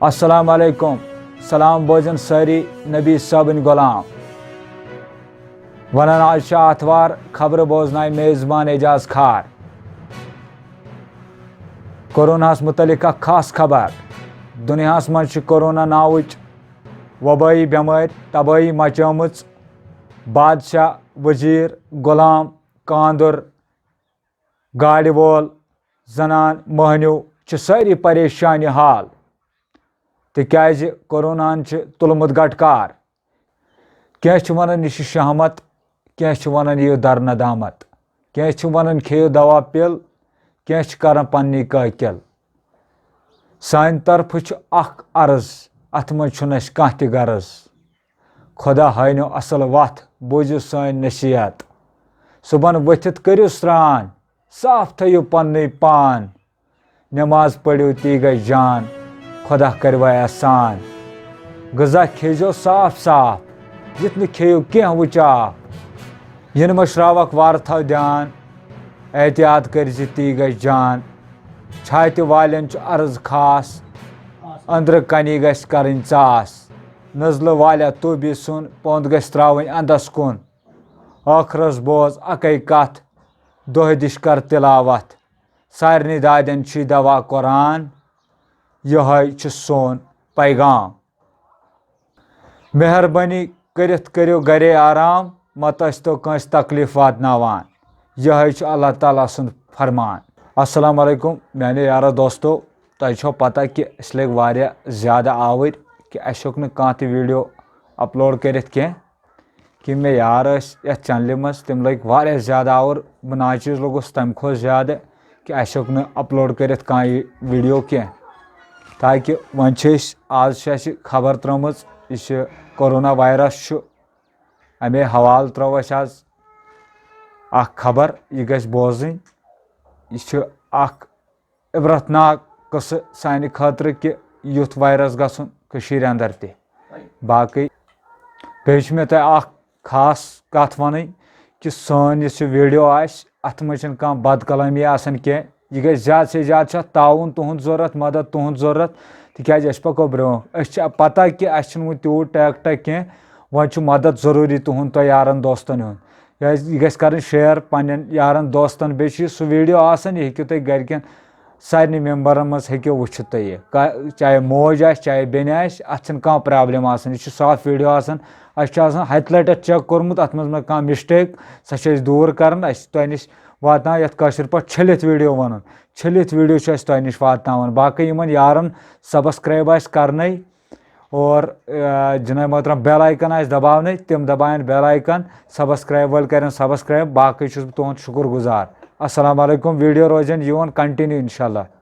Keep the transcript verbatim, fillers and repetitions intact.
السلام علیکم۔ سلام بوزن سٲری نبی صٲبٕنۍ غلام۔ ونان آز چھِ آتھوار، خبرٕ بوزنایہِ میزبان اعجاز کھار۔ کوروناہس متعلق اکھ خاص خبر۔ دُنیاہس منٛز چھِ کورونا ناوٕچ وبٲیی بٮ۪مٲرۍ تبٲہی مچٲمٕژ۔ بادشاہ، وزیر، غلام، کاندُر، گاڑِ وول، زنان، مٔہنیو چھِ سٲری پریشانہِ حال، تِکیازِ کوروناہن چھِ تُلمُت گٹکار۔ کینٛہہ چھِ ونان، یہِ چھِ شہمت، کینٛہہ چھِ ونان، یہِ در ندامت، کینٛہہ چھِ ونان، کھیٚیِو دوا پِل، کینٛہہ چھِ کران پننی قٲقِل۔ سانہِ طرفہٕ چھُ اکھ عرض، اتھ منٛز چھُنہٕ اسہِ کانٛہہ تہِ غرض۔ خدا ہٲینو اصل وتھ، بوٗزِو سٲنۍ نصیحت۔ صبحن ؤتھِتھ کٔرِو سرٛان، صاف تھٲیِو پننُے پان۔ نماز پٔرِو، تی گژھِ جان، خدا کرِ وۄنۍ احسان۔ غذا کھیزیو صاف صاف، یُتھ نہٕ کھیٚیِو کینٛہہ وٕچاپھ۔ یِنہٕ مٔشراوکھ وارٕ تھاو دیان، احتیاط کٔرۍ زِ تی گژھِ جان۔ چھاتہِ والٮ۪ن چھُ عرض خاص، أنٛدرٕ کنی گژھِ کرٕنۍ ژاس۔ نزلہٕ والیا توبہِ سُن، پوٚنٛد گژھِ ترٛاوٕنۍ اندس کُن۔ ٲخرس بوز اکے کتھ، دۄہہِ دِش کر تلاوت۔ سارنٕے دادٮ۪ن چھُے دوا قرآن، یِہوٚے چھُ سون پیغام۔ مہربٲنی کٔرِتھ کٔرِو گرے آرام، مت ٲسۍتو کٲنٛسہِ تکلیف واتناوان۔ یِہوٚے چھُ اللہ تعالیٰ سُنٛد فرمان۔ السلام علیکم میانیو یارو دوستو، تۄہہِ چھو پتہ کہِ أسۍ لٔگۍ واریاہ زیادٕ آوٕرۍ کہِ اَسہِ ہیوٚک نہٕ کانٛہہ تہِ video upload کٔرِتھ کینٛہہ، کہِ مےٚ یار ٲسۍ یَتھ چینلہِ منٛز، تِم لٔگۍ واریاہ زیادٕ آوُر۔ بہٕ ناچیٖز لوٚگُس تَمہِ کھۄتہٕ زیادٕ کہِ اَسہِ ہیوٚک نہٕ upload کٔرِتھ کانٛہہ یہِ video کینٛہہ، تاکہِ وۄنۍ چھِ أسۍ، آز چھِ اَسہِ خبر ترٲومٕژ، یہِ چھِ corona virus چھُ، اَمے حوالہٕ ترٲو اَسہِ آز اَکھ خبر، یہِ گژھِ بوزٕنۍ۔ یہِ چھُ اَکھ عبرتناک قصہٕ سانہِ خٲطرٕ کہِ یُتھ virus گژھُن کٔشیٖرِ اندر تہِ۔ باقٕے بیٚیہِ چھِ مےٚ تۄہہِ اکھ خاص کتھ ونٕنۍ کہِ سٲنۍ یُس یہِ video آسہِ، اتھ منٛز چھنہٕ کانٛہہ بد کلامی آسان کینٛہہ۔ یہِ گژھِ زیادٕ سے زیادٕ چھُ اتھ تعاوُن تُہُنٛد ضروٗرت، مدد تُہُنٛد ضروٗرت، تِکیازِ أسۍ پکو برٛونٛہہ۔ أسۍ چھِ پتہ کہِ اسہِ چھُنہٕ وُنہِ تیوٗت ٹیکٹا کینٛہہ، وۄنۍ چھُ مدد ضروٗری تُہُنٛد تۄہہِ یارن دوستن ہُنٛد۔ یہِ گژھِ کرٕنۍ share پننٮ۪ن یارن دوستن۔ بیٚیہِ چھُ یُس سُہ video آسان، یہِ ہیٚکِو تُہۍ گرِکٮ۪ن سارنٕے ممبرن منٛز ہیٚکِو وٕچھِتھ تُہۍ یہِ۔ کا-، چاہے موج آسہِ، چاہے بیٚنہِ آسہِ، اتھ چھنہٕ کانٛہہ problem آسان۔ یہِ چھُ صاف video آسان۔ اسہِ چھُ آسان ہتہِ لٹہِ اتھ check کوٚرمُت، اتھ منٛز ما کانٛہہ mistake، سۄ چھِ أسۍ دوٗر کران۔ اسہِ چھِ تۄہہِ نِش واتناوان، یتھ کٲشِر پٲٹھۍ چھٔلِتھ video ونان۔ چھٔلِتھ video چھِ أسۍ تۄہہِ نِش واتناوان۔ باقٕے یِمن یارن subscribe آسہِ کرنے، اور، آ، جناب محترم bell icon آسہِ دباونٕے، تِم دباون bell icon، subscribe وٲلۍ کرن subscribe۔ باقٕے چھُس بہٕ تُہُنٛد شُکُر گُزار۔ السلام علیکم، video روزن یِوان continue انشاءاللہ۔